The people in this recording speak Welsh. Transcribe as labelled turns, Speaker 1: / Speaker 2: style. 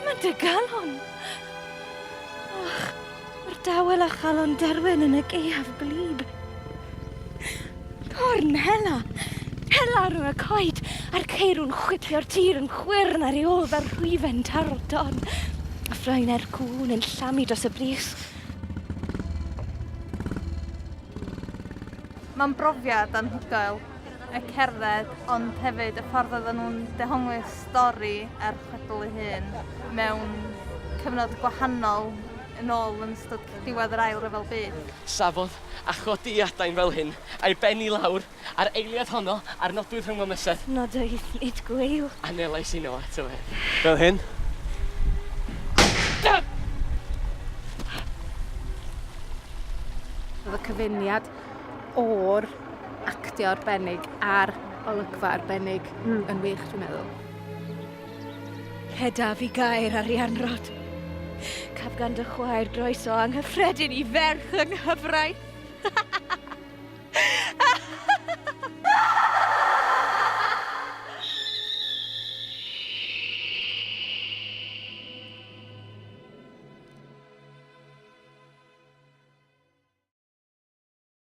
Speaker 1: Mae'n dy galon. Och, mae'r dawel a chalon derwen yn y gaeaf gwlyb. Corn hela! Hela rhwng y coed, a'r ceirw'n chwipio'r tir yn chwyrn ar ei ôl fel rhwyfen taro don. A ffroenau'r cŵn yn llamu dros y bris.
Speaker 2: Mae'n brofiad anhygoel, y cerdded, ond hefyd y ffordd oedden nhw'n dehongli'r stori a'r chwedl ei hun mewn cyfnod gwahanol yn ôl yn ystod diwedd yr Ail Ryfel Byd.
Speaker 3: Safodd, a chodi ei adain fel hyn, a'i ben i lawr, a'r eiliad honno, a'r nodwydd rhwng fy mysedd.
Speaker 1: Nodwydd, nid gweyl.
Speaker 3: Anelais i nôl ato ef.
Speaker 4: Fel hyn.
Speaker 5: Oedd y cyfuniad o'r actio arbennig a'r olygfa arbennig yn wych, dwi'n meddwl.
Speaker 1: Rhedaf i gaer Arianrhod. Caf gan dy chwaer groeso anghyffredin i ferch yng nghyfraith.